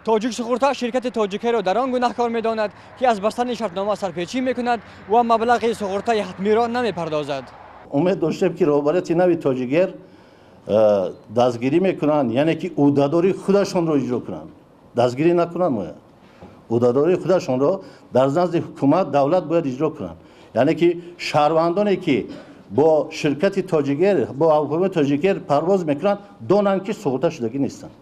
Тоҷик Суғурта ширкати Тоҷикэйрро дар он гунаҳкор медонад, ки аз бастани шартнома сарпечӣ мекунад ва маблағи суғуртаи ҳатмиро намепардозад. Умед доштем, ки роҳбарияти нави Тоҷикэйр дастгирӣ мекунанд, яъне ки ӯҳдадории худашонро иҷро кунанд, дастгирӣ накунанд, моя ӯҳдадории худашонро дар назди ҳукумат, давлат бояд иҷро кунанд, яъне ки шаҳрвандоне, ки бо ширкати Тоҷикэйр, бо ҳавопаймои Тоҷикэйр парвоз мекунанд, донанд, ки суғурта шудагӣ нестанд.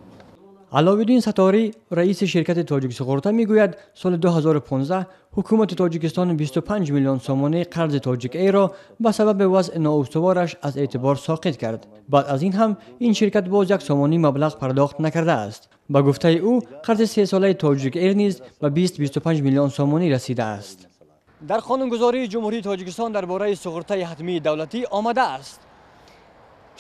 Аловиддин Саторӣ, раиси ширкати Тоҷик Суғурта, мегӯяд, соли 2015 ҳукумати Тоҷикистон 25 миллион сомонӣ қарзи Тоҷик Эйрро ба сабаби вазъи ноустувораш аз эътибор соқит кард. Баъд аз ин ҳам ин ширкат боз як сомонӣ маблағ пардохт накардааст. Ба гуфтаи ӯ, қарзи сесолаи Тоҷик Эйр низ ба 20-25 миллион сомонӣ расидааст. Дар қонунгузории Ҷумҳурии Тоҷикистон дар бораи суғуртаи ҳатмии давлатӣ омадааст: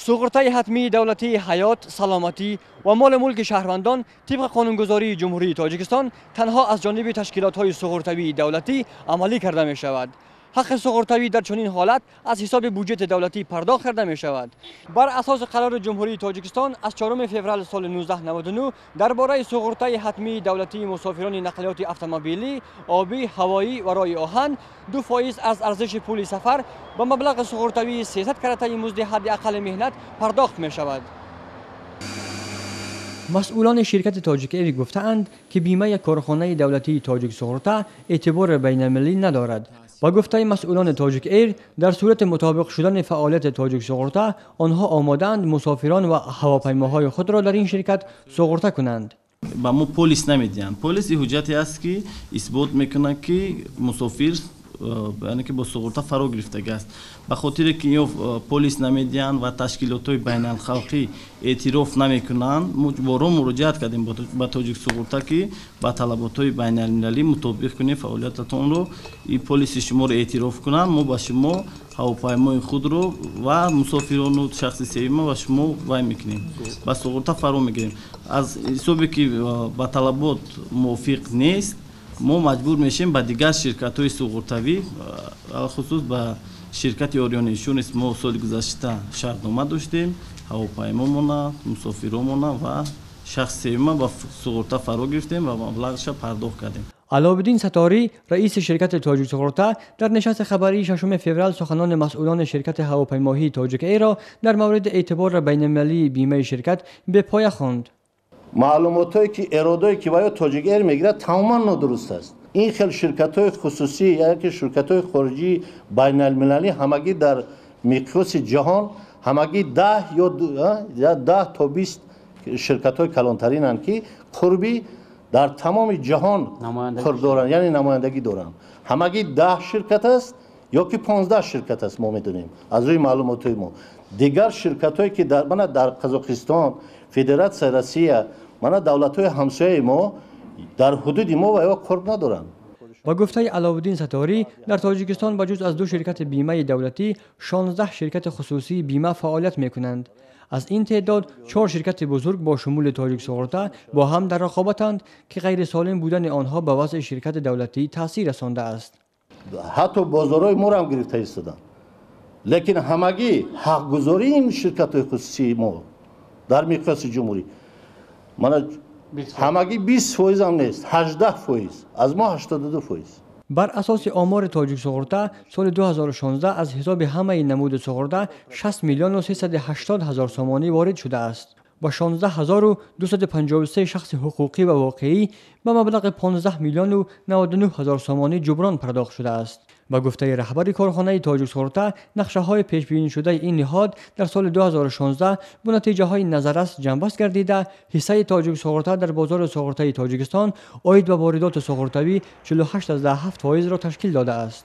суғуртаи ҳатмии давлатии ҳаёт, саломатӣ ва молу мулки шаҳрвандон тибқи қонунгузории Ҷумҳурии Тоҷикистон танҳо аз ҷониби ташкилотҳои суғуртавии давлатӣ амалӣ карда мешавад. Ҳаққи суғуртавӣ дар чунин ҳолат аз ҳисоби буҷети давлатӣ пардохт карда мешавад. Бар асоси қарори Ҷумҳурии Тоҷикистон аз 4 феврал соли 1999 дар бораи суғуртаи ҳатмии давлатии мусофирони нақлиёти автомобилӣ, обӣ, ҳавоӣ ва роҳи оҳан, 2% аз арзиши пули сафар ба маблағи суғуртавии 300 каратаи музди ҳадди аққали меҳнат пардохт мешавад. Масъулони ширкати Тоҷик Эйр гуфтаанд, ки бимаи корхонаи давлатии Тоҷик Суғурта эътибори байналмилалӣ надорад. Ба гуфтаи масъулони Тоҷик Эйр, дар сурати мутобиқ шудани фаъолияти Тоҷик Суғурта, онҳо омодаанд мусофирон ва ҳавопаймоҳои худро дар ин ширкат суғурта кунанд. Ба мо полис намедиҳанд. Полис ҳуҷҷате аст, ки исбот мекунад, ки мусофир, яъне ки бо суғурта фаро гирифтагиаст. Ба хотире ки ё полис намедиҳанд ва ташкилотҳои байналхалқӣ эътироф намекунанд, мо борҳо муроҷиат кардем ба Тоҷик Суғурта, ки ба талаботҳои байналмилалӣ мутобиқ кунем фаъолиятатонро, и полиси шуморо эътироф кунанд, мо ба шумо ҳавопаймои худро ва мусофирону шахси сеюма ба шумо вай мекунем, ба суғурта фаро мегирем. Аз ҳисобе ки ба талабот мувофиқ нест, мо маҷбур мешем ба дигар ширкатҳои суғуртавӣ, алхусус ба ширкати Орион Иншуренс мо соли гузашта шартнома доштем, ҳавопаймомона, мусофиромона ва шахси сеюма ба суғурта фаро гирифтем ва маблағаша пардохт кардем. Аловиддин Саторӣ, раиси ширкати Тоҷик Суғурта, дар нишасти хабарии 6 феврал суханони масъулони ширкати ҳавопаймоҳии Тоҷик Эйрро дар мавриди эътибори байналмилалии бимаи ширкат бепоя хонд. Маълумотҳое ки, эродое ки ва ё Тоҷик Эйр мегирад, тамоман нодуруст аст. Ин хел ширкатҳои хусусӣ, яъне ки ширкатҳои хориҷии байналмилалӣ, ҳамагӣ дар миқёси ҷаҳон ҳамагӣ 10 ё 10 то 20 ширкатҳои калонтаринанд, ки қурби дар тамоми ҷаҳон қурб доранд, яъне намояндагӣ доранд. Ҳамагӣ 10 ширкат аст ё ки 15 ширкат аст, мо медонем аз рӯи маълумотҳои мо. Дигар ширкатҳое ки мана дар Қазоқистон, Федератсияи Россия, мана давлатҳои ҳамсояи мо, дар ҳудуди мо ва ё қурб надоранд. Ба гуфтаи Аловуддин Саторӣ, дар Тоҷикистон ба ҷуз аз ду ширкати бимаи давлатӣ 16 ширкати хусусии бима фаъолият мекунанд. Аз ин теъдод чор ширкати бузург бо шумули Тоҷик Суғурта бо ҳам дар рақобатанд, ки ғайрисолим будани онҳо ба вазъи ширкати давлатӣ таъсир расондааст. Ҳатто бозорҳои моро ҳам гирифта истоданд, лекин ҳамагӣ ҳақгузории ин ширкатҳои хусусии мо дар миқёси ҷумҳурӣ мана ҳамагӣ 20 фоизам нест, 18%, аз мо 82%. Бар асоси омори Тоҷик Суғурта, соли 2016 аз ҳисоби ҳамаи намуди суғурта 60 миллиону 380 ҳазор сомонӣ ворид шудааст ва 16 253 шахси ҳуқуқӣ ва воқеӣ ба маблағи 15 миллиону 99 ҳазор сомонӣ ҷуброн пардохт шудааст. Ба гуфтаи раҳбари корхонаи Тоҷик Суғурта, нақшаҳои пешбинишудаи ин ниҳод дар соли 2016 бо натиҷаҳои назаррас ҷамъбаст гардида, ҳиссаи Тоҷик Суғурта дар бозори суғуртаи Тоҷикистон оид ба воридоти суғуртавӣ 48,7 фоизро ташкил додааст.